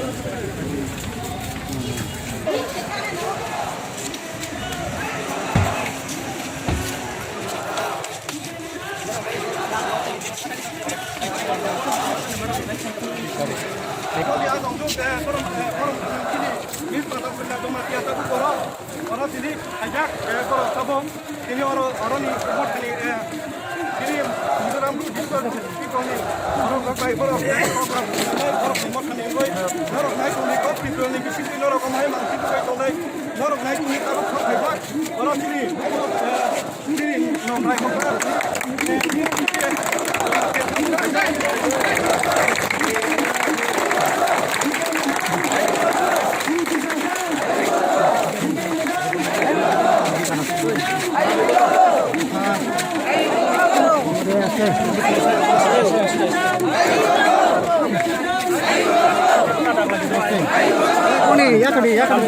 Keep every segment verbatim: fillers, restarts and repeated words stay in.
Sorry, ang tongthok, eh, borok, eh, borok, eh, chini, Miss Madam Kanya Jamatia tabuk borok, borok chini, ajak, eh, borok tabung, chini oro, oroni, mothani, eh, chini, Mizoram District Council ni, borok rok bai, borok, eh, program, borok mothani, borok nai tongni kok, Tripura ni bising, norok omo hai mangsi bai tongnai, norok nai tongni tabuk kok hai bak, borok chini, eh, Kuni, yakni, yakni.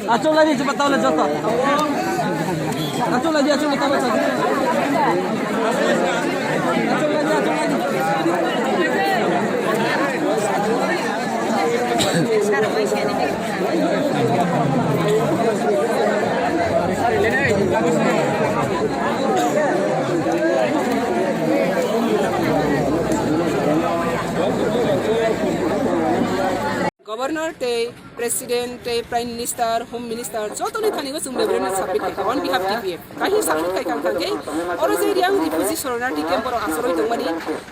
Achuk lai di, chupa tau le joto. Achuk lai di, achuk lai tau le joto. Achuk lai di, achuk lai di. Governor tei President tei Prime Minister, Home Minister, jotoni thani o chwng memorandum submit khaikha on behalf T P F. Kahi submit khaikha wngkha khe, oro je Reang refugee soronarthi camp borok achorwi tongmani,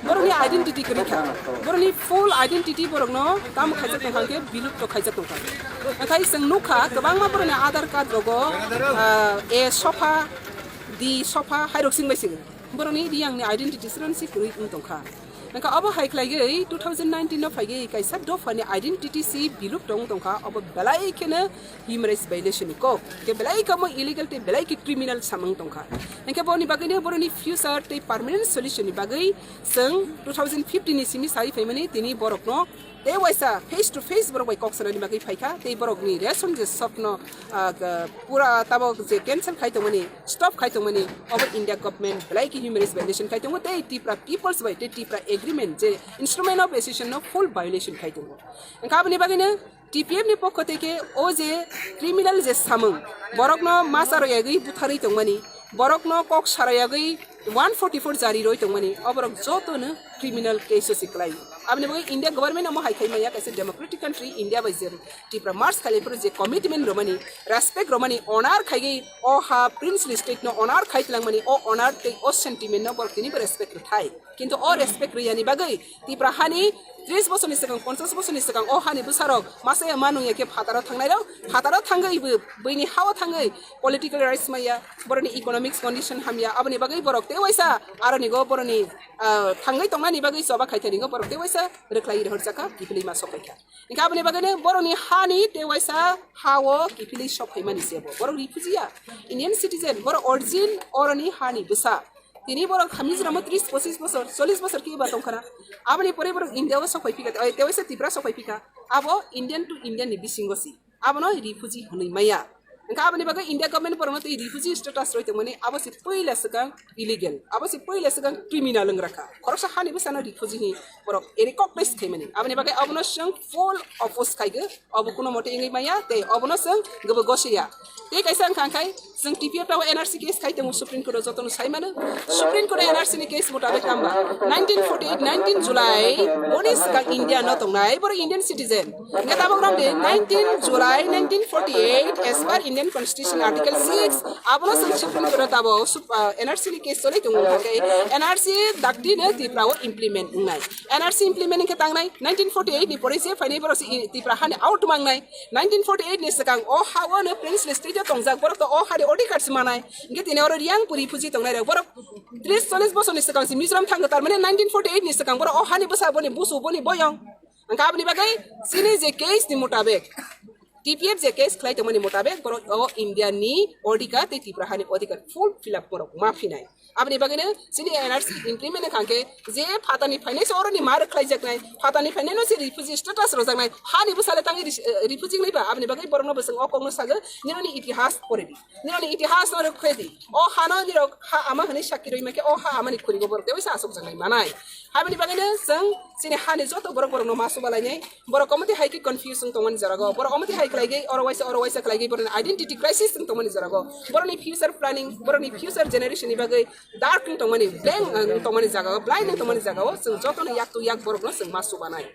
borokni identity kwrwi kha. Borokni full identity borokno tamo khaijak tongkha khe, bilupto khaijak tongkha. Nathai chwng nukha, kwbangma borokni Aadhaar card rogo, ah, A sopha, D sopha, hairok sing bai sing. Borokni Reangni identity sransi kwrwi wng tongkha. Hwnkha obo hai khlaiwi two thousand nineteen no phaiwi kaisa dophani identity si biluk tong tongkha, obo belai kheno human rights violation ni kok. Hwnkhe belai kamo illegal tei belai khe criminal samung tongkha. Hwnkhe boni bagwino boroni future tei permanent solution ni bagwi chwng two thousand fifteen ni simi sai phaimani tini borokno tei waisa face to face borok bai kok sanani bagwi phaikha tei borokni ration je shop no, ah, ga-, pura tabok je cancel khai tongmani, stop khai tongmani, obo India government belai khe human rights violation khai tongo tei Tipra peoples bai tei Tipra agreement je instrument of association no full violation khai tongo. Hwnkha aboni bagwino T P F ni pokho tei khe o je criminal je samung, borokno ma charwi yagwi butharwi tongmani, borokno kok sara yagwi one forty-four jari rwi tongmani, o borok jotono criminal case o se kwlai. Aboni bagwi India government omo hai khai manya kaisa democratic country India bai je Tipra march khailai phuru je commitment romani, respect romani, honor khaigwi o ha princely state no honor khai twlangmani, o honor tei o sentiment no borok tini bo respect rwthai. Kintu o respect rwya ni bagwi Tipra hani tris bosorni swkang, ponchas bosorni swkang o hani bwsarok masa ya ma nung ya khe phataro thangnai rok, phataro thangwi bw-, bwini hao thangwi political rights maya, boroni economics condition hamya, aboni bagwi borok tei waisa aroni go boroni, ah, thangwi tongnani bagwi choba khaithani go borok tei waisa rwkhlai rwhorjak kha, kiphilwi ma sok kha. Hwnkhe aboni bagwino borokni hani tei waisa ha-o kiphilwi sok phaimani se bo. Borok refugee ya, Indian citizen, borok origin oroni hani bwsa. Tini borok Mizoram o tris pochis bosor, chollish bosor khe ba tongkhana. Aboni pore borok India o sok phai phikha, tei waisa Tripura sok phai phikha. Abo Indian to Indian ni bisingo si. Abono refugee hwnwi maya. Hwnkhe aboni bagwi India government borokno tei refugee status rwi tongmani abo se puila swkang illegal, abo se puila swkang criminal wng rakha. Khoroksa hani bwsano refugee hi borok recognize khaimani. Aboni bagwi abono chwng full oppose khaigwi, obo kuno mote wngwi maya tei obono chwng gubui gosiya. Tei kaisa wngkha khe chwng T P F rao N R C case khai tongo Supreme Court o jotono sai mano. Supreme Court o N R C ni case mutabik tamba nineteen forty-eight nineteen July boni swkang India no tongnai borok Indian citizen. Hingke tabok romdi nineteen July nineteen forty-eight as per Indian Constitution Article six, abono chwng Supreme Court o tabok sup-, ah, N R C ni case choli tongo, hingke N R C dakti no Tripura o implement wngnai. N R C implement hingke tangnai nineteen forty-eight ni pore se phainai borok se i-, Tripura hani out mangnai. Nineteen forty-eight ni swkang o ha o no princely state o tongjak borok to o ha ni odhikar se manai. Hingke tini oro Reang puri phuji tongnai rok borok tris chollish bosor ni swkang se Mizoram thango, tar mane nineteen forty-eight ni swkang borok o ha ni bwsa boni busu boni boyong. Hwnkhe aboni bagwi chini je case ni mutabek, T P F je case khlai tongmani mutabek borok o India ni odhikar tei Tripura hani odhikar full fill up borok ma phinai. Aboni bagwino chini N R C implement wngkha khe je phatani phainai se oroni ma rwkhlaijaknai, phatani phainai no se refugee status rwjaknai, hani bwsale tangwi ris-, eh, refugee wngnai ba, aboni bagwi borokno bwswng o kokno sago, nini itihas pore di, nini itihas no rwkhe di, o hano nirok ha ama hwnwi sakki rwi mankhe o ha amani khurigo borok tei waisa asokjaknai manai. Aboni bagwino chwng chini hani joto borok borokno ma subalainai, borok omo twi hai khe confuse wng tongmani jora go, borok omo twi hai khlai gwi oro waisa oro waisa khlai gwi borokni identity crisis wng tongmani jora go, borokni future planning, borokni future generation ni bagwi dark wng tongmani, blank wng tongmani jaga o, blind wng tongmani jaga o chwng jotono yak to yak borokno chwng ma subanai.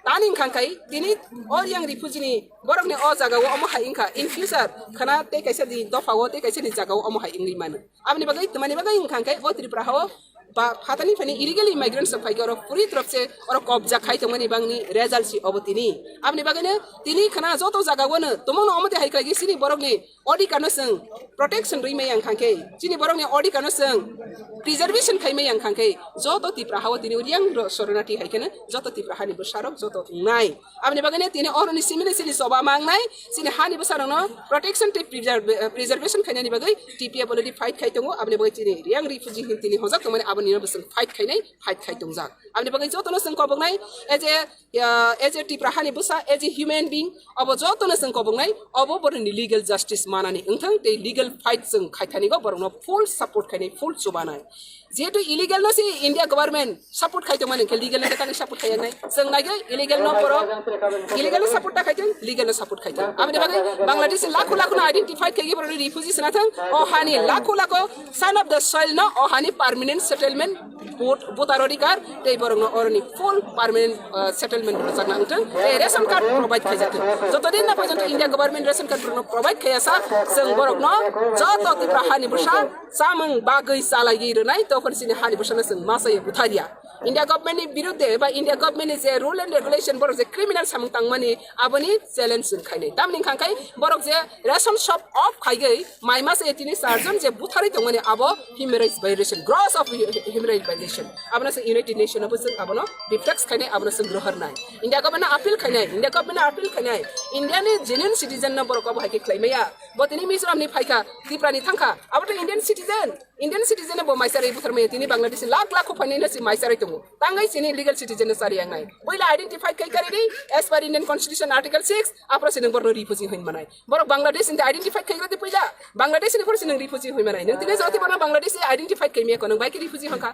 Tani wngkha khe tini o yang refugee ni borokni o jaga o omo hai wngkha, in future khana tei kaisa ni dopha o tei kaisa ni jaga o omo hai wngwi mano. Aboni bagwi, twmani bagwi wngkha khe o Tripura ha o ba phatani phani illegal immigrants rok phai khe oro puri torop se oro kobja khai tongmani bangni result si obo tini. Aboni bagwino tini khana joto jaga o no tomongno omo twi hai khlai khe chini borokni odhikar no chwng protection rwi maya wngkha khe, chini borokni odhikar no chwng preservation khai maya wngkha khe, joto Tripura ha o tini riyang ro-, soronati hai kheno joto Tripura hani bwsarok joto wngnai. Aboni bagwino tini oroni simini chini choba mangnai, chini hani bwsarokno protection tei preserve-, eh, preservation khainani bagwi T P F already fight khai tongo. Aboni bagwi chini riyang refugee hin tini hojak tongmani aboni no bwswng fight khainai, fight khai tongjak. Aboni bagwi jotono chwng koboknai as a, uh, as a Tripura hani bwsa, as a human being, obo jotono chwng koboknai, obo boroni legal justice manani wngthang tei legal fight chwng khaithani go borokno full support khainai, full chubanai. Jehetu illegal no se India government support khai tongmani, hwnkhe legal no tangwi support khai nai. Chwng nai khe illegal no borok, illegal no support ta khai tong, legal no support khai tong. Aboni bagwi Bangladesh ni lakho lakho no identify khai borok refugee sna thang. O hani lakho lakho son of the soil no o hani permanent settlement, vote, voter odhikar tei borok no oroni full permanent, uh, settlement rwjakna wngthang. Tei ration card provide khai jathang. Joto din na porjonto India government ration card borok no provide khai asa, chwng borok no joto Tripura hani bwsa chamung bagwi chalaiwi rwnai, tokon chini hani bwsano chwng masa ye butharia. India government ni birudde ba India government ni je rule and regulation borok je criminal samung tangmani aboni challenge chwng khainai. Tamni wngkha khe borok je ration shop off khaigwi mai masa ye tini charjon je butharwi tongmani abo human rights violation, gross of hu-, human rights violation. Abono chwng United Nation obo chwng abono reflex khainai, abono chwng rohornai. India government no appeal khainai, India government no appeal khainai. India ni genuine citizen no borok obo hai khe khlai maya. Bo tini Mizoram ni phaikha, Tripura ni thangkha, abo to Indian citizen. Indian citizen bo maisari buthar maya tini Bangladesh lakh lakh kho phainai no si maisari tongo. Tangai sini legal citizen no sari yangnai. Boila identify khai kari di, as per Indian Constitution Article six, apro sini borno refugee hin manai. Borok Bangladesh inte identify khai di puila. Bangladesh ni por sini refugee hin manai. Nang tini jati borno Bangladesh identify khai maya ko nang bai ki refugee hangka.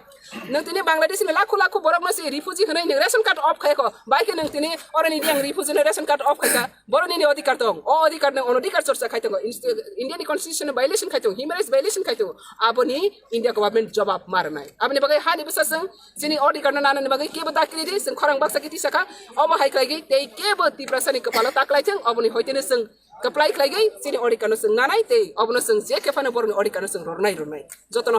Nang tini Bangladesh ni lakh lakh borok no si refugee hinai nang ration card off khai ko. Bai ki nang tini orang ni yang refugee no ration card off khai ka. Borok nini odhikar tong, o odhikar no onodhikar chorcha khai tongo, Inst-, India ni constitution ni violation khai tongo, human rights violation khai tongo, aboni India government jobab ma rwnai. Aboni bagwi hani bwsa chwng chini odhikar no nanani bagwi kebo dakri di, chwng khorang baksa kiti sakha, omo hai khlai gwi tei kebo Tiprasa ni kwpalo ta klai thung, oboni hoiteno chwng kwplai khlai gwi chini odhikar no chwng nanai tei obono chwng je khe phano borokni odhikar no chwng rornai rwnai. Jotono